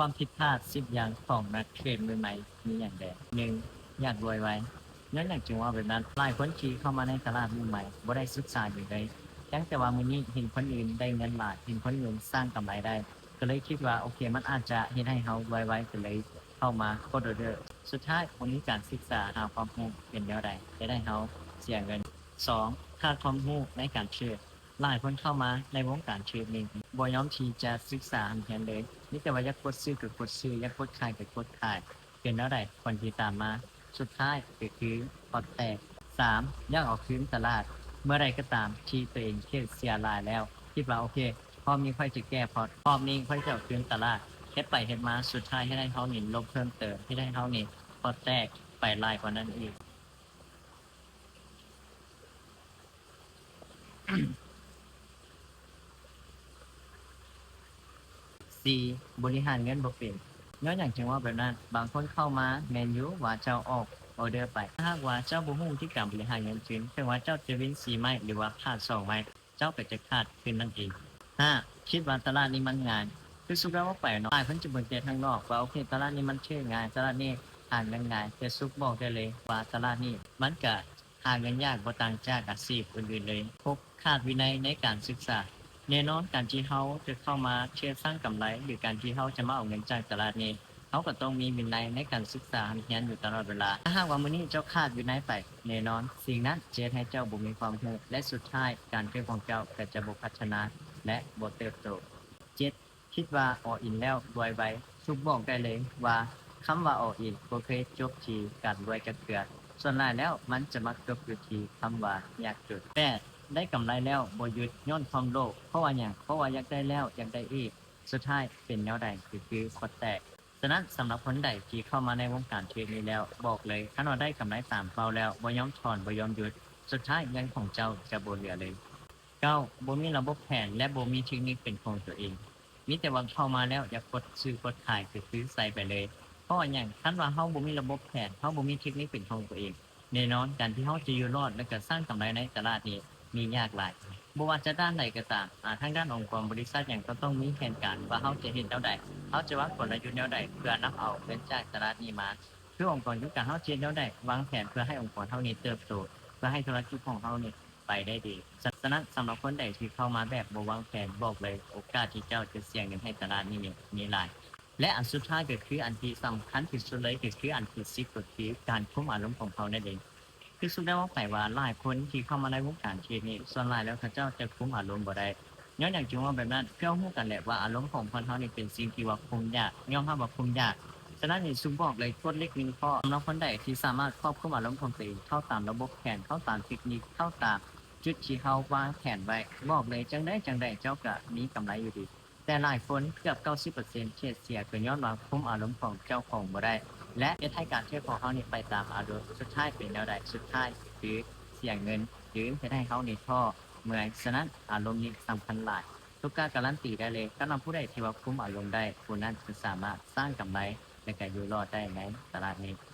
ຄວາມຜິດພາດສິບຢ່າງຂອງນັກເທຣດມືໃໝ່ມີຫຍັງແດ່? ໜຶ່ງ ຢາກລວຍໄວ. ຍ້ອນຫຍັງຈຶ່ງເວົ້າແບບນັ້ນ? ຫຼາຍຄົນທີ່ເຂົ້າມາໃນຕະຫຼາດມືໃໝ່ບໍ່ໄດ້ສຶກສາຫຍັງເລີຍ, ພຽງແຕ່ວ່າມື້ນີ້ເຫັນຄົນອື່ນໄດ້ເງິນຫຼາຍ, ເຫັນຄົນອື່ນສ້າງກຳໄລໄດ້, ກໍເລີຍຄິດວ່າ ໂອເຄ ມັນອາດຈະເຮັດໃຫ້ເຮົາລວຍໄວ, ກໍເລີຍເຂົ້າມາກົດອໍເດີ. ສຸດທ້າຍບໍ່ມີການສຶກສາຫາຄວາມຮູ້ເປັນແນວໃດ ເຮັດໃຫ້ເຮົາເສຍເງິນ. ສອງ ຂາດຄວາມຮູ້ໃນການເທຣດ. ຫຼາຍຄົນເຂົ້າມາໃນວົງການເທຣດນີ້ ບໍ່ຍອມທີ່ຈະສຶກສາຮ່ຳຮຽນເລີຍ, ມີແຕ່ວ່າຢາກກົດຊື້ກໍກົດຊື້, ຢາກກົດຂາຍກໍກົດຂາຍ. ເປັນແນວໃດ? ຜົນທີ່ຕາມມາສຸດທ້າຍກໍຄືພອດແຕກ. ສາມ ຢາກເອົາຄືນຕະຫຼາດ. ເມື່ອໃດກໍຕາມທີ່ຕົວເອງເທຣດເສຍຫຼາຍແລ້ວ, ຄິດວ່າ ໂອເຄ ຮອບນີ້ຂ້ອຍຈະແກ້ພອດ, ຮອບນີ້ຂ້ອຍຈະເອົາຄືນຕະຫຼາດ. ເຮັດໄປເຮັດມາ ສຸດທ້າຍເຮັດໃຫ້ເຮົານີ້ລົ້ມເພີ່ມເຕີມ, ເຮັດໃຫ້ເຮົານີ້ພອດແຕກໄປຫຼາຍກວ່ານັ້ນອີກ. ສີ່ ບໍລິຫານເງິນບໍ່ເປັນ. ຍ້ອນຫຍັງຈຶ່ງເວົ້າແບບນັ້ນ? ບາງຄົນເຂົ້າມາແມ່ນຢູ່ວ່າເຈົ້າອອກອໍເດີໄປ, ຖ້າຫາກວ່າເຈົ້າບໍ່ຮູ້ວິທີການບໍລິຫານເງິນຄືນ, ເຖິງວ່າເຈົ້າຈະວິນສີ່ໄມ້ ຫຼືວ່າພາດສອງໄມ້, ເຈົ້າກໍຈະຂາດຄືນນັ້ນເອງ. ຫ້າ ຄິດວ່າຕະຫຼາດນີ້ມັນງ່າຍ. ຄືສຸກໄດ້ເວົ້າໄປເນາະ, ຫຼາຍຄົນຈະເບິ່ງແຕ່ທາງນອກວ່າ ໂອເຄ ຕະຫຼາດນີ້ມັນເທຣດງ່າຍ, ຕະຫຼາດນີ້ຫາເງິນງ່າຍ, ແຕ່ສຸກບອກໄດ້ເລີຍວ່າຕະຫຼາດນີ້ມັນກະ ຫາເງິນຍາກບໍ່ຕ່າງຈາກອາຊີບອື່ນໆເລີຍ. ຫົກ ຂາດວິໄນໃນການສຶກສາ. ແນ່ນອນ ການທີ່ເຮົາຈະເຂົ້າມາເທຣດສ້າງກຳໄລ ຫຼື ການທີ່ເຮົາຈະມາເອົາເງິນຈາກຕະຫຼາດນີ້, ເຮົາກໍຕ້ອງມີວິໄນໃນການສຶກສາຮ່ຳຮຽນຢູ່ຕະຫຼອດເວລາ. ຖ້າຫາກວ່າມື້ນີ້ເຈົ້າຂາດວິໄນໄປ, ແນ່ນອນ ສິ່ງນັ້ນຈະເຮັດໃຫ້ເຈົ້າບໍ່ມີຄວາມຮູ້ ແລະ ສຸດທ້າຍການເທຣດຂອງເຈົ້າກໍຈະບໍ່ພັດທະນາ ແລະ ບໍ່ເຕີບໂຕ. ເຈັດ ຄິດວ່າ all in ແລ້ວລວຍໄວ. ສຸກບອກໄດ້ເລີຍວ່າຄຳວ່າ all in ບໍ່ເຄີຍຈົບທີ່ການລວຍຈັກເທື່ອ. ສ່ວນຫຼາຍແລ້ວມັນຈະມັກຈົບຢູ່ທີ່ຄຳວ່າຍາກຈົນ. ແປດ ໄດ້ກຳໄລແລ້ວບໍ່ຢຸດຍ້ອນຄວາມໂລບ. ເພາະວ່າຫຍັງ? ເພາະວ່າຢາກໄດ້ແລ້ວຢາກໄດ້ອີກ. ສຸດທ້າຍເປັນແນວໃດ? ກໍຄືພອດແຕກ. ສະນັ້ນ ສຳລັບຄົນໃດທີ່ເຂົ້າມາໃນວົງການເທຣດນີ້ແລ້ວ, ບອກເລີຍ, ຄັນວ່າໄດ້ກຳໄລຕາມເປົ້າແລ້ວ, ບໍ່ຍອມຖອນ, ບໍ່ຍອມຢຸດ, ສຸດທ້າຍເງິນຂອງເຈົ້າຈະບໍ່ເຫຼືອເລີຍ. ເກົ້າ ບໍ່ມີລະບົບແຜນ ແລະ ບໍ່ມີເທັກນິກເປັນຂອງຕົວເອງ. ມີແຕ່ວ່າເຂົ້າມາແລ້ວຢາກກົດຊື້ກົດຂາຍ ກໍຄືໃສ່ໄປເລີຍ. ເພາະວ່າຫຍັງ? ຄັນວ່າເຮົາບໍ່ມີລະບົບແຜນ, ເຮົາບໍ່ມີເທັກນິກເປັນຂອງຕົວເອງ, ແນ່ນອນ ການທີ່ເຮົາຈະຢູ່ລອດ ແລະ ກໍສ້າງກຳໄລໃນຕະຫຼາດນີ້ມີຍາກຫຼາຍ. ບໍ່ວ່າຈະດ້ານໃດກໍຕາມ, ອາ, ທາງດ້ານອົງກອນ, ບໍລິສັດຫຍັງ ກໍຕ້ອງມີແຜນການວ່າເຮົາຈະເຮັດແນວໃດ, ເຮົາຈະວາງກົນລະຍຸດແນວໃດ ເພື່ອນຳເອົາເງິນຈາກຕະຫຼາດນີ້ມາ. ຄືອົງກອນຄືກັນ, ເຮົາຈະເຮັດແນວໃດວາງແຜນເພື່ອໃຫ້ອົງກອນເຮົານີ້ເຕີບໂຕ, ເພື່ອໃຫ້ທຸລະກິດຂອງເຮົານີ້ໄປໄດ້ດີ. ສະ, ສະນັ້ນ ສຳລັບຄົນໃດທີ່ເຂົ້າມາແບບບໍ່ວາງແຜນ, ບອກເລີຍ, ໂອກາດທີ່ເຈົ້າຈະເສຍເງິນໃຫ້ຕະຫຼາດນີ້ມີຫຼາຍ. ແລະ ອັນສຸດທ້າຍກໍຄືອັນທີ່ສຳຄັນທີ່ສຸດເລີຍ, ກໍຄືອັນທີສິບ ກໍຄືການຄຸມອາລົມຂອງເຮົານັ້ນເອງ. ຄືສຸກໄດ້ເວົ້າໄປວ່າ ຫຼາຍຄົນທີ່ເຂົ້າມາໃນວົງການເທຣດນີ້ ສ່ວນຫຼາຍແລ້ວເຂົາເຈົ້າຈະຄຸມອາລົມບໍ່ໄດ້. ຍ້ອນຫຍັງຈຶ່ງເວົ້າແບບນັ້ນ? ເພື່ອຮູ້ກັນແຫຼະວ່າອາລົມຂອງຄົນເຮົານີ້ເປັນສິ່ງທີ່ວ່າຄຸມຍາກ, ຍອມຮັບວ່າຄຸມຍາກ. ສະນັ້ນນີ້ ສຸກບອກເລີຍ ກົດເຫຼັກໜຶ່ງຂໍ້, ສຳລັບຄົນໃດທີ່ສາມາດຄວບຄຸມອາລົມຂອງຕົວເອງ, ເຂົ້າຕາມລະບົບແຜນ, ເຂົ້າຕາມເທັກນິກ, ເຂົ້າຕາມຈຸດທີ່ເຮົາວາງແຜນໄວ້, ບອກເລີຍ ຈັ່ງໃດຈັ່ງໃດເຈົ້າກະມີກຳໄລຢູ່ດີ. ແຕ່ຫຼາຍຄົນ ເກືອບເກົ້າສິບເປີເຊັນ ເທຣດເສຍ ກໍຍ້ອນວ່າຄຸມອາລົມຂອງເຈົ້າຂອງບໍ່ໄດ້ ແລະ ເຮັດໃຫ້ການເທຣດຂອງເຮົານີ້ໄປຕາມອາລົມ. ສຸດທ້າຍເປັນແນວໃດ? ສຸດທ້າຍຄືເສຍເງິນ ຫຼື ເຮັດໃຫ້ເຮົານີ້ທໍ້ເມື່ອຍ. ສະນັ້ນ ອາລົມນີ້ສຳຄັນຫຼາຍ. ສຸກກ້າກາລັນຕີໄດ້ເລີຍ, ຄັນວ່າຜູ້ໃດທີ່ວ່າຄຸມອາລົມໄດ້, ຜູ້ນັ້ນຈະສາມາດສ້າງກຳໄລ ແລະ ກໍຢູ່ລອດໄດ້ໃນຕະຫຼາດນີ້.